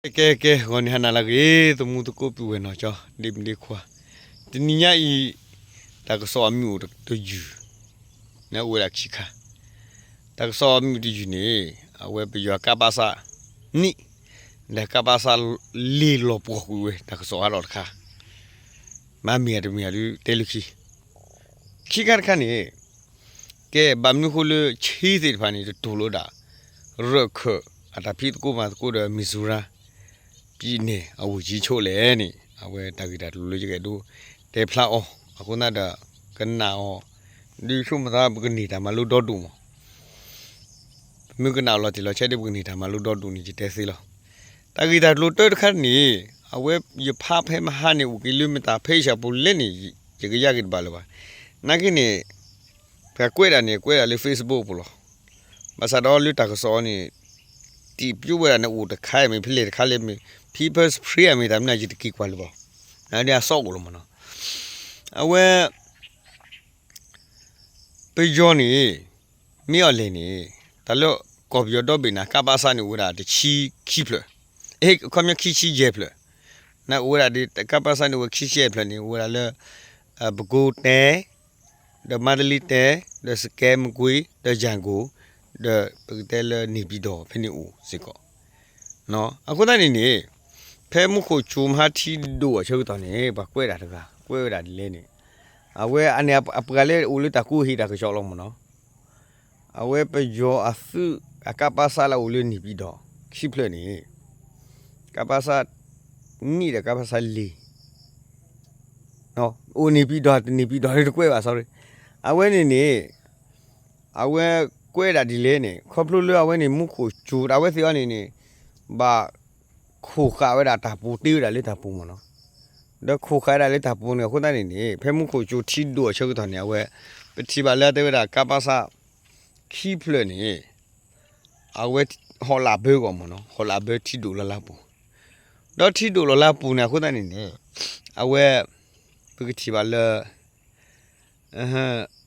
ကဲ ကဲ ကဲ ဂီၤနံၤဟါနၤလၢအဂ့ၤ သမူသကိးပုၢ်ဝဲၢ်နီၢ်ကၠီ ဒ့မုၣ်ဒ့ခွါ, တနံၤညါအံၤ တၢ်ကစီၣ်အမုၢ်အိၣ်တယုၢ် န့ၣ်အိၣ်ဝဲဒၣ်ခံခါ, တၢ်ကစီၣ်အမုၢ်တယုၢ်န့ၣ် အဝဲပယီၤကးပးစးနံၣ် ဒီးကးပးစးလ့ၤလီၤပှီၢ်ကွံာ်ဝဲ တၢ်ကစီၣ်ဟးထီၣ်တခါ, မ့ၢ်မ့ၢ်ဧါတမ့ၢ်ဧါဒုးတဲလၢခံ ခံခါတခါန့ၣ် ကဲ ဘၣ်မနုၤဃိလၢ ခၠ့သ့ၣ်တဖၣ်န့ၣ် တတူၢ်လိာ်ဒၣ် ရၢၢ်ခၢၣ် အတၢ်ဖံးသကိးမၤသကိးဒီး မံၣ်စူရါ ပံၤန့ၣ် အဝံၣ်ကၠံဆိးလဲၣ်န့ၣ် အဝဲတၢ်ဂ့ၢ်တၢ်ကျိၤလၢယကအဲၣ်ဒိးတဲဖျါအီၤ အဃိသတးဒီး ကနၣ်အီၤ ဒ်ဆိကမိၣ်သး ပကန့ၢ်တၢ်မၤလိဒီဒူၣ်မး ပမ့ၢ်ကနၣ်အီၤလီၤတံၢ်လီၤဆဲးဒီး ပကန့ၢ်တၢ်မၤလိဒီဒူၣ်န့ၣ် ယတဲသ့လီၤ. တၢ်ဂ့ၢ်တၢ်ကျိၤတၢတခါန့ၣ် အဝဲယဖးဖဲမဟါန့ၣ် အိၣ်က့ၤလၢမတၤဖဲအံၤဆၣ်ပူၤလဲၣ်န့ၣ် ယကယါက့ၤတဘၣ်လၢၤဘၣ်. နာ်က့န့ၣ် ပှၤကွဲးဒၣ်န့ၣ် ကွဲးဒၣ်လၢ Facebook ပူၤလီၤ. ဘၣ်ဆၣ်ဒီးလၢတၢ်ကစီၣ်အံၤန့ၣ် တံၢ်ပျိဝဲဒၣ်န့ၣ် အိၣ်တခါအံၤမ့ၢ် ဖဲလဲၣ်တခါလဲၣ်မ့ၢ် People's Spring အမ့ၢ်တၢ်မနုၤ ယတက့ၤကွၢ်လၢၤဘၣ်. နဒ်အစီအိၣ်လီၤမးနီၤ. အဝဲ ပယီၤန့ၣ် မ့ၢ်အီၤလဲၣ်န့ၣ် တၢ်လၢကီၢ်ပယီၤဒီဘ့ၣ်န့ၣ် ကးပးစးန့ၣ်အိၣ်ဝဲဒၣ်တဆံခံဖျၢၣ်, အခီပညီခံဆံယဲၢ်ဖျၢၣ်, နအိၣ်ဝဲဒၣ်ဒ် ကးပးစးန့ၣ်အိၣ်ဝဲခံဆံယဲၢ်ဖျၢၣ်န့ၣ် အိၣ်ဝဲဒၣ်လၢ ပဲခူးတိုင်း, ဒီးမန္တလေးတိုင်း, ဒီးစကဲမကွ့, ဒီးရန်ကုန်, ဒီးပကတဲလၢ နေပြည်တော် ဖဲန့ၣ်အိၣ်စ့ၢ်ကီး. အဃိသတးန့ၣ်န့ၣ် ဖဲမူခိၣ်စူၤမဟါထံဒိၣ်အဆၢကတီၢ်န့ၣ် ပှၤကွဲးဒၣ်တဂၤ ကွဲးဝဲဒၣ်ဒ်လဲၣ်န့ၣ် အဝဲအန့ၣ်အပှၤလၢအိၣ်လၢတၢ်ကူၣ်ဟ့ၣ်တၢ်ကစီၣ်လီၤမးနီၤ. အဝဲပယီၤအသုးအကးပးစးလၢအိၣ်လၢ နေပြည်တော် ခံဖျၢၣ်န့ၣ် ကးပးစးနံၣ်ဒီးကးပးစးလ့ၤ အိၣ် နေပြည်တော် တ နေပြည်တော် တကွဲးဘၣ် sorry. အဝဲန့ၣ်န့ၣ် အဝဲကွဲးဒၣ်ဒ်လဲၣ်န့ၣ် ခီဖျိလၢအဝဲန့ၣ် မူခိၣ်စူၤ အဝဲသ့ၣ်အီၤန့ၣ်န့ၣ် ဘၣ်ခိၣ်ဃာ်ဝဲဒၣ်တၢ်ပူၤ တ့ဝဲဒၣ်လၢတၢ်ပူၤမးနီၤ. ဒီးခိၣ်ဃာ်ဝဲဒၣ်လၢတၢ်ပူၤန့ၣ် အဃိသတးန့ၣ်န့ၣ် ဖဲမူခိၣ်စူၤထံဒိၣ်အဆၢကတီၢ်န့ၣ် အဝဲ ပထံၣ်ဘၣ်လၢတဲဝဲဒၣ် ကးပးစး ခံဖျၢၣ်န့ၣ် အဝဲဟီၣ်လာ်ဘၢဂီၢ်မးနီၤ ဟီၣ်လာ်ဘၢထံဒိၣ်လီၤလၢပူၤ, ဒီးထံဒိၣ်လီၤလၢပူၤန့ၣ် အဃိသတးန့ၣ်န့ၣ် အဝဲ ပကထံၣ်ဘၣ်လၢ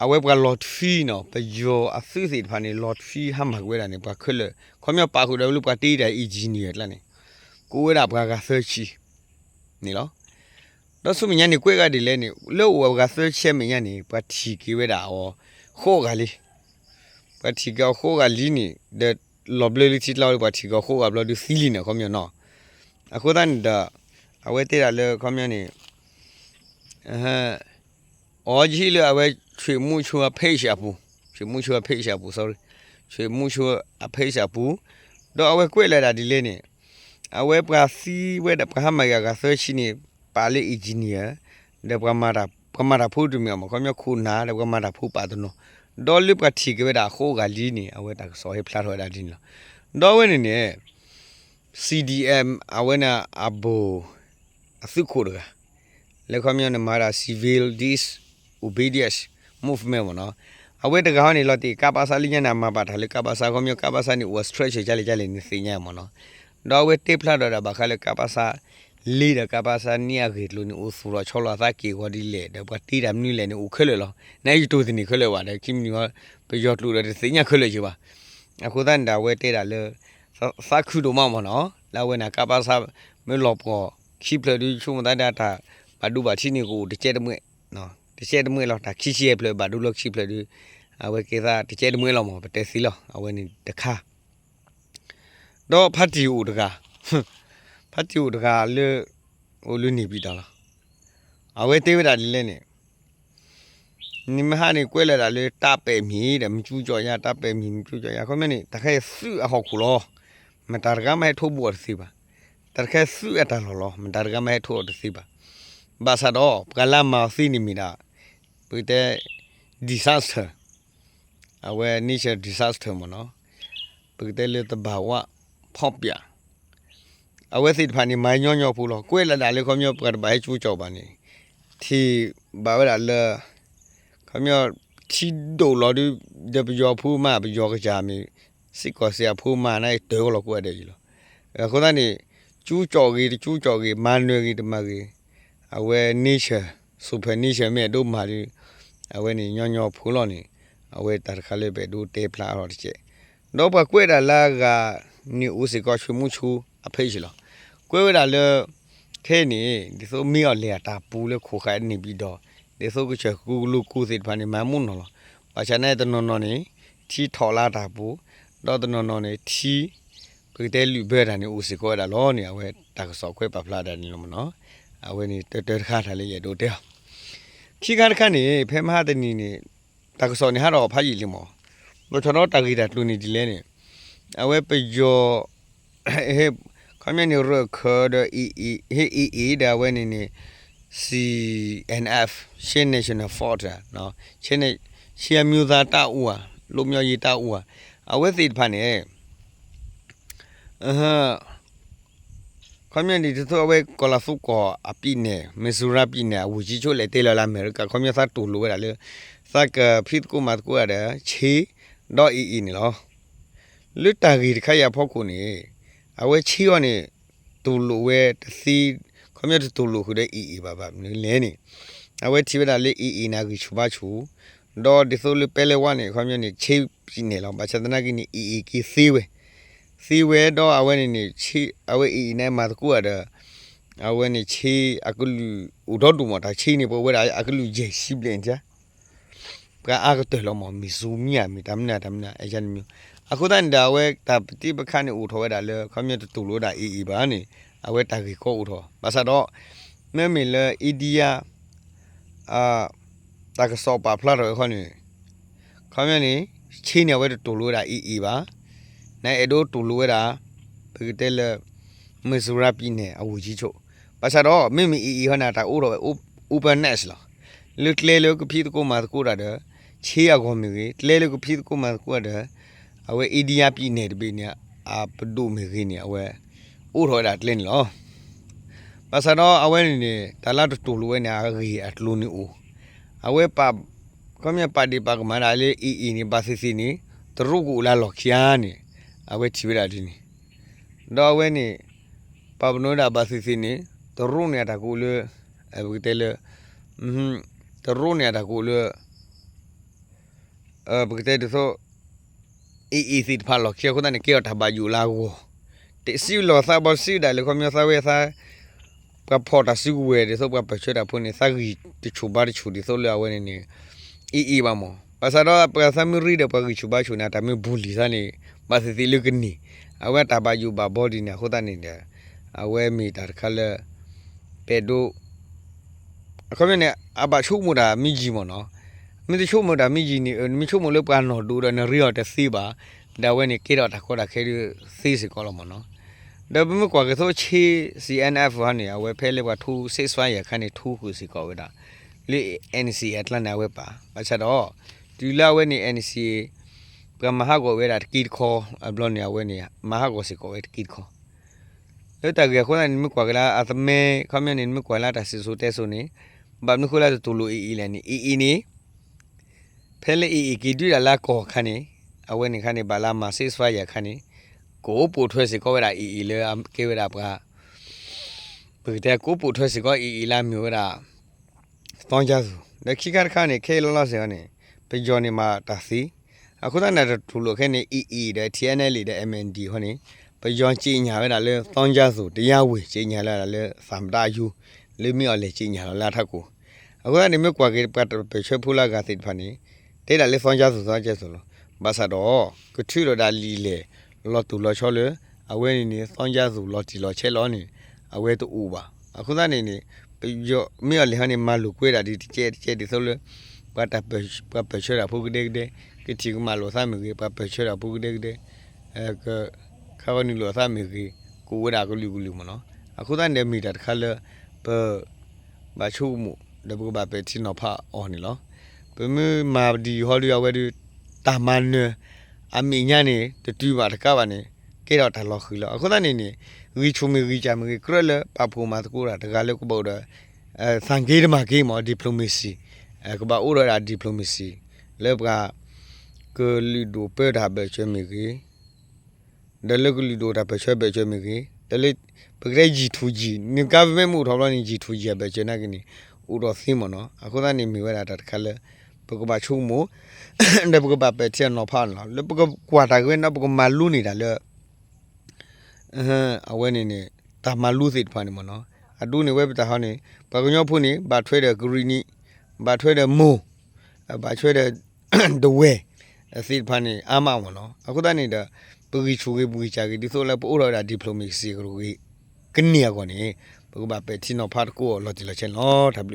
အဝဲပှၤလီၤထွံနီၤ ပယီၤအသုးသ့ၣ်တဖၣ်န့ၣ် လီၤထွံဟါမၢ်ကွံာ်ဝဲဒၣ်န့ၣ် ပှၤခဲလၢာ် ခီပညီပာ်ဃုာ်ဒီးလၢပှၤတ့တၢ် engineer အကျါန့ၣ် ကအိၣ်ဝဲဒၣ်ပှၤဂၤသၢဆံ န့ၣ်လီၤ. ဒီးဆူမဲာ်ညါန့ၣ် ကွဲးဂၤဒ်လဲၣ်န့ၣ် လၢအိၣ်အဂၤသၢဆံမဲာ်ညါန့ၣ် ပှၤထံၣ်က့ၤဝဲဒၣ်အီၤ ဃိးဂၤလံ. ပှၤထံၣ်က့ၤအီၤဃိးဂၤလံန့ၣ် ဒီးလီၤဘျၢလံထံကျါဒီး ပှၤထံၣ်က့ၤအီၤဃိးဂၤဘျီဒုးသံလံန့ၣ် ခီပညီနီၤ. အဃိသတးန့ၣ်ဒီး အဝဲတဲဒၣ်လၢခီပညီန့ၣ် အီၤယဟံၣ်လၢအဝဲ ဆွေမုဆိုးအ page အပူၤ, ဆွေမုဆိုးအ page အပူၤ sorry, ဆွေမုဆိုးအ page အပူၤ, ဒီးအဝဲကွဲးလၢဒၣ်ဒ်လဲၣ်န့ၣ် အဝဲပှၤသံဝဲဒၣ် ပှၤဟါမၢ်က့ၤအဂၤသၢဆံန့ၣ် ပာ်လၢ engineer ဒီးပှၤမၤတၢ်ဖိတမ့ၢ်အီၤမး ခီပညီခိၣ်နၢ် ဒီးပှၤမၤတၢ်ဖိပာ်တနီၤ, ဒီးလၢပှၤထံၣ်က့ၤဝဲဒၣ်အဃိးဂၤလံန့ၣ် အဝဲတၢ်ကစီၣ်ဟဲဖျါထီၣ်ဝဲဒၣ်ဒ်န့ၣ်လီၤ. ဒီးအဝဲန့ၣ်န့ၣ် CDM အဝဲန့ၣ်အဘူး အသုးခိၣ်တဂၤ လၢခီပညီန့ၣ် မၤဒၣ် civil disobedience movement မ့ၢ်နီၤ. အဝဲတဂၤဟီန့ၣ် လီၤတံၢ်ကးပးစးလၢညါန့ၣ် အမၤဘၣ်တၢ်လၢကးပးစး ခီပညီကးပးစးန့ၣ် အိၣ် structure ကလဲၣ်ကလဲၣ်န့ၣ်သ့ၣ်ညါမ့ၢ်နီၤ. ဒီးအဝဲတဲဖျါထီၣ်ဒၣ်ဘၣ်ဃးလၢကးပးစး လ့ၤဒီးကးပးစးနံၣ်အဂ့ၢ်အကျိၤန့ၣ် အိၣ်သူၣ်လီၤဆီလီၤအသးက့ၢ်ဂီၤဒ်လဲၣ် ဒီးပှၤတ့တၢ်မနုၤလဲၣ်န့ၣ် အိၣ်ခဲလၢာ်လီၤ. နယတိၢ်သန့ၤခဲလၢာ်ဘၣ်ဒီး ခံမနုၤ ပယီၤကျိာ်ဒီးတသ့ၣ်ညါခဲလၢာ်က့ၤဘၣ်. အဃိသတးန့ၣ်ဒီး အဝဲတဲဒၣ်လၢ သးခုဒိၣ်မးမ့ၢ်နီၤ လၢအဝဲန့ၣ် ကးပးစး မ့ၢ်လီၤပှီၢ်ခံဖျၢၣ်ဒုး ဆိကမိၣ်သးဒၣ်တၢ်ဘၣ်ဒိဘၣ်ထံးန့ၣ် ကအိၣ်တကဲတမှဲၣ်, တကဲတမှဲၣ်လီၤ. တၢ်ခံဆံယဲၢ်ဖျၢၣ် ဘၣ်ဒိလၢခံဖျၢၣ်ဒုး အဝဲကဲသးတကဲတမှဲၣ်လီၤမး ပတဲသ့လီၤ. အဝဲန့ၣ်တခါ ဒီးဖါတံၢ်အိၣ်တဂၤ, ဖါတံၢ်အိၣ်တဂၤလၢ အိၣ်လၢန့ၣ်ပံၤတၢ်လီၤ. အဝဲတဲဝဲဒၣ်ဒ်လဲၣ်န့ၣ် နမ့ၢ်ဟါန့ၣ် ကွဲးလၢဒၣ်လၢ တၢ်ပဲာ်မံၤဒီး မကျူးကျော်ရ တၢ်ပဲာ်မံၤ မကျူးကျော်ရ ခီမ့ၢ်န့ၣ် တၢ်ခဲအံၤသုးအဟီၣ်ခိၣ်လီၤ. မတၤတဂၤမးဟဲထိးဘူးအီၤတသ့ဘၣ်. တၢ်တခါသုးအတၢ်လီၢ်လီၤ. မတၤတဂၤမးဟဲထိးအီၤတသ့ဘၣ်. ဘၣ်ဆၣ်ဒီး ပှၤလၢအမၤအီၤသ့န့ၣ်မ့ၢ်ဒၣ် ပကတဲ disaster အဝဲ nature disaster မ့ၢ်နီၤ, ပကတဲလၢသဘာဝဖောက်ပြန် အဝဲသ့ၣ်တဖၣ်န့ၣ် မၤညီညီဖိလီၤ. ကွဲးလၢဒၣ်လၢခီပညီ ပှၤတဘၣ်ဟဲကၠိကၠီၣ်ဘၣ်န့ၣ် ထံၣ်ဘၣ်ဝဲဒၣ်လၢ ခီပညီ ထံဒိၣ်လီၤဒုး ဒီးပယီၤဖိမး ပယီၤကစၢ်မ့ၢ် စ့ၢ်ကီးစ့ၢ်အဖိမး နတၢၢ်ကီလီၤကိးဂၤဒဲးယံၤလီၤ. အဃိသတးန့ၣ် ကၠိကၠီၣ်ဂ့ၤ တကၠိကၠီၣ်ဂ့ၤ မၤနၢၤဂ့ၤ တမၤဂ့ၤ အဝဲ nature super nature မ့ၢ်အဒိမၤဒုး အဝဲန့ၣ်ညီညီဖိလီၤန့ၣ် အဝဲတၢ်တခါလၢပအဲၣ်ဒိးတဲဖျါအါထီၣ်တကဲး. ဒီးပှၤကွဲးဒၣ်လၢအဂၤ န့ၣ်အိၣ်စ့ၢ်ကီး ဆွေမုၣ်ဆူအဖဲအံၤလီၤ. ကွဲးဝဲဒၣ်လၢ ခဲအံၤန့ၣ် ဒ်သိးမ့ၢ်အီၤလဲၤအတၢ်ပူၤလၢခိၣ်ဃာ်န့ၣ်ဘံၣ်ဒီး ဒ်သိးကစၢၢ်ကူကလူးကူသ့ၣ်တဖၣ်န့ၣ် မၤမူၣ်နီၢ်လီၤ. ဘၣ်ဆၣ်န့ၣ်တနီၤနီၤန့ၣ် ထံထီၣ်လၢတၢ်ပူၤ, ဒီးတနီၤနီၤန့ၣ် ထံ ပကတဲလုၢ်ဘၢတၢ်န့ၣ်အိၣ်စ့ၢ်ကီးဝဲဒၣ်လီၤန့ၣ် အဝဲတၢ်ကစီၣ်ကွဲးပာ်ဖျါဒၣ်န့ၣ်လီၤမ့ၢ်နီၤ. အဝဲန့ၣ်တၢတၢတခါတၢ်လၢယအဲၣ်ဒိးတဲအီၤ ခံခါတခါန့ၣ် ဖဲမဟါတနံၤန့ၣ် တၢ်ကစီၣ်န့ၣ်ဟးထီၣ်ဖးယံာ်လံမး, ဘၣ်ဆၣ်ဒီးတၢ်ဂ့ၢ်တၢ်ကျိၤန့ၣ်ဒ်လဲၣ်န့ၣ် အဝဲပယီၤ ခီပညီန့ၣ် ရၢၢ်ခၢၣ်ဒီး AA ဒီးအဝဲန့ၣ်န့ၣ် C N F, Chin National Force, Chin, Chin အမျိုးသားတပ်ဦးဧါ, လွတ်မြောက်ရေးတပ်ဦးဧါ, အဝဲသ့ၣ်တဖၣ်န့ၣ် ခီပညီန့ၣ် ဒ်သိးအဝဲကိးလီၤသူကီၢ်အပံၤနဲၣ် မ့ၢ်စူရါပံၤနဲၣ် အဝူၤကၠံဆိးလဲၤတဲလီၤလၢအမဲရကၤ ခီပညီသးတူၢ်လိာ်ဝဲဒၣ်လၢ သးကဖံးသကိးမၤသကိးတၢ်ဒီး ဆ့ ဒီး AA န့ၣ်လီၤ. လၢတၢ်ဂ့ၢ်တခါအံၤအဖီခိၣ်န့ၣ် အဝဲဆ့အီၤန့ၣ် တူၢ်လိာ်ဝဲတသ့, ခီပညီတတူၢ်လိာ်ဃုာ်ဒီး AA ဘၣ်ဘၣ်မနုၤလဲၣ်န့ၣ် အဝဲထံၣ်ဝဲဒၣ်လၢ AA န့ၣ် အဂံၢ်ဆူၣ်ဘါဆူၣ် ဒီးဒ်သိးလၢပဲလဲဝါန့ၣ် ခီပညီန့ၣ် ဆ့ပံၤနဲၣ်လီၤ. ဘၣ်ဆၣ်သနာ်က့န့ၣ် AA က့ၤသ့ဝဲ, သ့ဝဲဒီးအဝဲန့ၣ်န့ၣ် ဆ့ အဝဲ AA န့ၣ် မၤသကိးတၢ်ဒီး အဝဲန့ၣ် ဆ့အကလုာ်အိၣ်ဒီဒူၣ်မး တၢ်ဆ့န့ၣ် ပဝဲဒၣ်အကလုာ်ယဲၢ်ဆံဘျဲၣ်န့ၣ် ပှၤအါကတၢၢ်လီၤမး မ့ၢ်စူမံဧါ မ့ၢ်တၢ်မနုၤတၢ်မနုၤ အဲၣ်ယါန့ၣ်မ့ၢ်, အဃိသတးန့ၣ်ဒီး အဝဲတၢ်ပတ့ပခါန့ၣ်အိၣ်ထီၣ်ဝဲဒၣ်လၢ ခီပညီတတူၢ်လိာ်ဝဲဒၣ် AA ဘၣ်န့ၣ် အဝဲတၢ်ဂ့ၢ်ကီအိၣ်ထီၣ် ဘၣ်ဆၣ်ဒီး မ့မ့ၢ်လၢ India တၢ်ကစီၣ်ပာ်ဖျါထီၣ်ဝဲခီန့ၣ် ခီပညီန့ၣ် ဆ့န့ၣ် အဝဲတတူၢ်လိာ်ဝဲဒၣ် AA ဘၣ်, နအဲၣ်ဒိးတူၢ်လိာ်ဝဲဒၣ် ပကတဲလၢ မ့ၢ်စူရါပံၤနဲၣ် အဝူၤကၠံဆိး, ဘၣ်ဆၣ်ဒီး မ့မ့ၢ် AA ဟီန့ၣ် တၢ်အိၣ်ထီၣ်ဝဲ openness လီၤ. လၢကျဲလၢကဖံးသကိးမၤသကိးတၢ်ဒီး ဆ့အဂီၢ်မ့ၢ်ဂ့ၤ, ကျဲလၢကဖံးသကိးမၤသကိးတၢ်ဒီး အဝဲ India ပံၤနဲၣ်တဘ့ၣ်န့ၣ် အပဒိၣ်မ့ၢ်ဂ့ၤန့ၣ် အဝဲ အိၣ်ထီၣ်ဝဲဒၣ်ကျဲန့ၣ်လီၤ. ဘၣ်ဆၣ်ဒီးအဝဲန့ၣ်န့ၣ် တၢ်လၢတတူၢ်လိာ်ဝဲန့ၣ် အဂ့ၢ်အကျိၤန့ၣ်အိၣ်, အဝဲပာ် ခီပညီပာ်ဒ့ၣ်ပာ်ကမၣ်ဒၣ်လၢ AA န့ၣ် ဘၣ်သ့ၣ်သ့ၣ်န့ၣ် တရူးကအိၣ်လၢအလီၢ်ခံဧါန့ၣ် အဝဲထံၣ်ဝဲဒၣ်ဒ်န့ၣ်, ဒီးအဝဲန့ၣ် ပာ်ပနီၣ်ဝဲဒၣ်ဘၣ်သ့ၣ်သ့ၣ်န့ၣ် တရူးန့ၣ်အတၢ်ကအိၣ်လၢ ပကတဲလၢ တရူးန့ၣ်အတၢ်ကအိၣ်လၢ ပကတဲဒ်သိး AA သ့ၣ်တဖၣ်လီၢ်ခံအဃိသတးန့ၣ် ကဲထီၣ်တၢ်ဘၣ်ယိၣ်လၢအဂီၢ်, တစံးလီၤသးဘီတစံးဒၣ်လၢခီပညီသးဝဲသး ပှၤဖီၣ်တၢ်စုကဝဲၤဒ်သိးပှၤပၢၢ်ဆၢတၢ်ဖိန့ၣ် သးဂံၢ်တဆူၣ်ဘါတဆူၣ်ဒ်သိးလၢအဝဲန့ၣ်န့ၣ် AA ဘၣ်မး, ဘၣ်ဆၣ်ဒီးပှၤသးမ့ၢ်ရ့ဒီးပှၤဂံၢ်ဆူၣ်ဘါဆူၣ်န့ၣ် တၢ်မ့ၢ်ဘူးလံသးန့ၣ် ဘၣ်သ့ၣ်သ့ၣ်လၢကန့ၢ် အဝဲတၢ်ဘၣ်ယိၣ်ဘၣ်ဘီဒ်န့ၣ်အဃိသတးန့ၣ်ဒီး အဝဲမ့ၢ်တၢ်တခါလၢ ပအဲၣ်ဒိး အခီပညီန့ၣ် အဘၣ်ဆိကမိၣ်တၢ်မ့ၢ်ယံာ်မးနီၤ, မ့ၢ်တဆိကမိၣ်တၢ်မ့ၢ်ယံာ်န့ၣ် နမ့ၢ်ဆိကမိၣ်လၢပှၤနီၢ်ဒိၣ်ဒီးနရ့အီၤတသ့ဘၣ်, ဒီးအဝဲန့ၣ် ကဲထီၣ်တၢ်ကီတၢ်ခဲဒုးသ့စ့ၢ်ကီးလီၤမးနီၤ. ဒီးပမ့ၢ်ကွၢ်က့ၤသိးဆ့ C N F ဟီန့ၣ် အဝဲဖဲလၢပှၤထူ ceasefire အခါန့ၣ် ထူဃုာ်စ့ၢ်ကီးဝဲဒၣ် လၢ N C A အကျါန့ၣ် အဝဲပာ် ဘၣ်ဆၣ်ဒီး တုၤလၢအဝဲန့ၣ် N C A ပှၤမၤဟးဂီၤဝဲဒၣ်တက့တခီ အဘျီန့ၣ် အဝဲန့ၣ် မၤဟးဂီၤစ့ၢ်ကီးဝဲတက့တခီ လၢတၢ်ဂ့ၢ်အဃိသတးန့ၣ် နမ့ၢ်ကွၢ်က့ၤလၢအသမဲ ခီပညီန့ၣ် နမ့ၢ်ကွၢ်လၢတၢ်စံၣ်စိၤတဲစိၤန့ၣ် ဘၣ်မနုၤဃိလၢတတူၢ်လိာ် AA လဲၣ်န့ၣ် AA န့ၣ် ဖဲလၢ AA က့ၤဒုးဒၣ်လၢအကီၢ်အခါန့ၣ် အဝဲန့ၣ်အခါန့ၣ် ဘၣ်လၢအမၤ ceasefire အခါန့ၣ် ကအိၣ်ပိာ်ထွဲစ့ၢ်ကီးဝဲဒၣ် AA လၢအကဲဝဲဒၣ်ပှၤ ပကတဲကအိၣ်ပိာ်ထွဲစ့ၢ်ကီး AA လၢအမ့ၢ်ဝဲဒၣ် သီကၠၢ်သူၣ် ဒီးခံခါတခါန့ၣ် ခဲအံၤလီၤလီၤဆဲးအီၤန့ၣ် ပယီၤန့ၣ်မၤတၢ်သ့ အဃိသတးန့ၣ် တတူၢ်လိာ်ခဲန့ၣ် AA ဒီး TNLA ဒီး MNDAA ဟီန့ၣ် ပယီၤကြေညာဝဲဒၣ်လၢ သီကၠၢ်သူၣ် တရားဝင် ကြေညာဝဲဒၣ်လၢ သမ္မတရုံး လၢမ့ၢ်အီၤလဲၤ ကြေညာ လီၤလၢအထးခိၣ် အဃိသတးန့ၣ် မ့ၢ်ကွၢ်က့ၤပှၤတၢ်ပၢၢ်ဆၢဖိလၢအဂၤသ့ၣ်တဖၣ်န့ၣ် တဲဒၣ်လၢ သီကၠၢ်သူၣ် သီကၠၢ်သူၣ် လီၤ. ဘၣ်ဆၣ်ဒီး ကထုးထီၣ်ဒၣ်လံာ်လဲၢ် လီၤတိၢ်လီၤဆီလၢ အဝဲန့ၣ်န့ၣ် သီကၠၢ်သူၣ် လီၤတံၢ်လီၤဆဲးလီၤန့ၣ် အဝဲတအိၣ်ဘၣ်. အဃိသတးန့ၣ်န့ၣ် ပယီၤ မ့ၢ်အီၤလဲၤဟီန့ၣ် မၤလိာ်ကွဲဒၣ်ဒ်တကဲတကဲဒ်သိးလၢ ပှၤတၢ်ပၢၢ် ပှၤပၢၢ်ဆၢတၢ်ဖိကဒဲကဒဲ ကထံၣ်ကမၣ်လိာ်သးမ့ၢ်ဂ့ၤ ပှၤပၢၢ်ဆၢတၢ်ဖိကဒဲကဒဲ က ခါဂီၤနုာ်လိာ်သးမ့ၢ်ဂ့ၤ ကအိၣ်ဝဲဒၣ်ကလုာ်ကလုာ်မ့ၢ်နီၤ. အဃိသတးန့ၣ်ဒီးမ့ၢ်တၢ်တခါလၢ ပ ဘၣ်ဆိကမိၣ် ဒီးပကဘၣ်ပဲာ်ထံနီၤဖးအီၤန့ၣ်လီၤ. ပမ့ၢ်မၤဒံးဟီဒုးအဝဲဒုး တၢ်မၤနၢၤ အမဲာ်ညါန့ၣ် တတုၤဘၣ်တကးဘၣ်န့ၣ် ကဲထီၣ်တၢ်လီၤဃံၤလီၤ. အဃိသတးန့ၣ်န့ၣ် ဂံၢ်ဆူၣ်မ့ၢ်ဂံၢ်စၢ်မ့ၢ်ဂ့ၤ ကြၢးလၢပာ်ဖှိၣ်မၤသကိးတၢ်တဂၤလၢကဘၣ်အိၣ်ဒီး သင်္ကေတမၤက့မး diplomacy ကဘၣ်အိၣ်ဒီးဒၣ် diplomacy လၢပှၤ ကလုာ်ဒိၣ်ပၢတၢ်ဘၢၣ်စၢၤမ့ၢ်ဂ့ၤ ဒီးလၢကလုာ်ဒိၣ်တၢ်ပၢၢ်ဆၢဘၢၣ်စၢၤမ့ၢ်ဂ့ၤ ဒီးလၢ ပကတဲ G to G န government မ့ၢ်အိၣ်ထီၣ်ဘျီန့ၣ် G to G အဘၢၣ်စၢၤနာ်က့န့ၣ် အိၣ်ဒီးသ့မ့ၢ်နီၤ. အဃိသတးန့ၣ်မ့ၢ်ဝဲဒၣ်တၢ်တခါလၢ ပကဘၣ်ဆိကမိၣ် ဒီးပကဘၣ်ပဲာ်ထံနီၤဖးန့ၣ်လီၤ. လၢပကကွၢ်တၢ်ဂ့ၢ်ဝဲန့ၣ် ပကမၤလိန့ၢ်တၢ်လၢ အဝဲန့ၣ်န့ၣ် တၢ်မၤလူသ့ၣ်တဖၣ်န့ၣ်မ့ၢ်နီၤ အဒိန့ၣ်ဝဲပတၢ်ဟီန့ၣ် ပှၤကညီဖိန့ၣ် ဘၣ်ထွဲဒီးကရံၣ်နံၣ် ဘၣ်ထွဲဒီးမိၢ် ဘၣ်ထွဲဒီး ဒဝဲၢ် သ့ၣ်တဖၣ်န့ၣ် အါမးမ့ၢ်နီၤ အဃိသတးန့ၣ်ဒီး ပဂံၢ်ဆူၣ်ဂ့ၤ ပဂံၢ်စၢ်ဂ့ၤ ဒ်သိးလၢပအိၣ်ထီၣ်ဝဲဒၣ် diplomacy ကရူၢ်ဂ့ၤ ကန့ၢ်အဂီၢ်န့ၣ် ပကဘၣ်ပဲာ်ထံနီၤဖးတကိးအီၤလီၤတံၢ်လီၤဆဲးန့ၣ်လီၤ တၢ်ဘျုး